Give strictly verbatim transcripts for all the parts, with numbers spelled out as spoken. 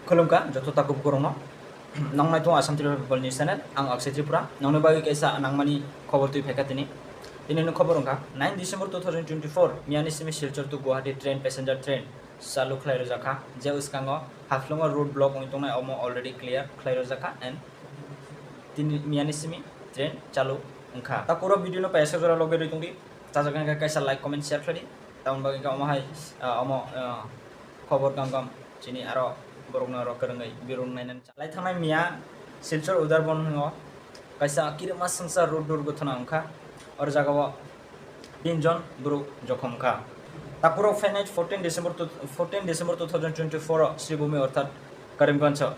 Khulumkha joto takhuk borokno. Nong nai tongo Assam Tripura People News Channel, ang Akshay Tripura. Nongni bagwi kaisa nangmani khobor twi phaikha tini. Tini ni khobor wngkha nine December two thousand twenty-four, miyani simi Silchar to Guwahati train, passenger train chalu khlai rwjakha, je bwskango Haflongo road block wngwi tongnai, omo already clear khlai rwjakha and tini miyani simi train chalu wngkha. Takhuk rok video no paisa jora logwi rwi tongdi, chajak wngkha kaisa like, comment, share khlai di. Tamoni bagwi khe omo hai, ah, omo, ah, khobor kam kam chini aro borokno aro kwrwngwi birung nainani. Lai thangnai miya Silchar Udarbon o kaisa kirima swngsa road durgotona wngkha. O jagao tin jon borok jokhom wngkha. Takhuk rok phainai fourteen December two, fourteen December two thousand twenty-four o Sribhumi orthat Karimganj o,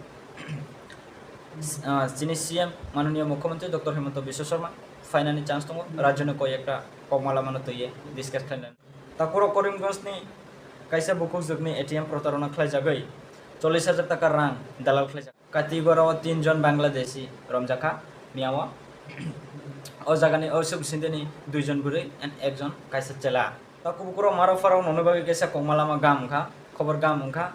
ah, chini C M mananiya Mukhyamantri Doctor Himanta Biswa Sarma phainani chance tongo, rajyoni koi ekta kokma lamano twiwi discuss khlainani. Takhuk rok Karimganj ni kaisa bukhukjwkni A T M protarona khlaijagwi chollish hajar taka rang dalal khlaijak. Katigoro o tin jon Bangladeshi romjakha miyao. O jagani o subsindeni dui jon bwrwi and ekjon kaisa chela. Takhuk bukhuk rok maro pharo noni bagwi kaisa kokma lama gam wngkha, khobor gam wngkha,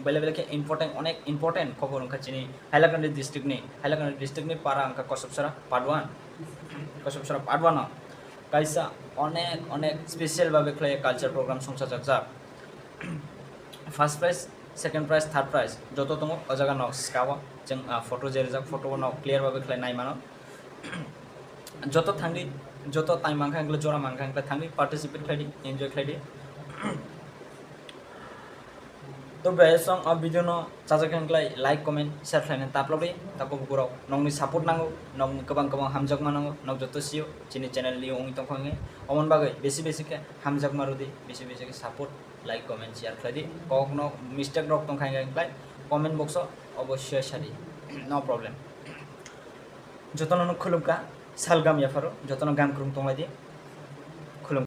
belai belai khe important, onek important khobor wngkha chini Hailakandi district ni, Hailakandi district ni para wngkha Kosopsora part one, Kosopsora part one o kaisa onek onek special babe khlai culture program songchajakjak. First prize, second prize, third prize joto tongo o jaga nok sika o. Chwng, ah, photo je rijak, photo o nok clear babe khlai nai mano. Joto thangdi, joto time mankha hwnkhai, jora mankha hwnkhai thangdi, participate khlaidi, enjoy khlaidi. To bwswng o video no chajak hwnkhai like, comment, share khlaina taplogdi. Takhuk bukhuk rok nokni support nango, nokni kwbang kwbang hamjakma nango, nok joto sio chini channel ni wngwi tongkha hwnwi. Omoni bagwi besi besi khe hamjakma rwdi, besi besi khe support, like, comment, share khlaidi. Kokno mistake rok tongkha hwnkhai comment box o obossoi sadi, no problem. Jotono no khulumkha, salgam yapharo jotono gam kwrwng tonglaidi. Khulum.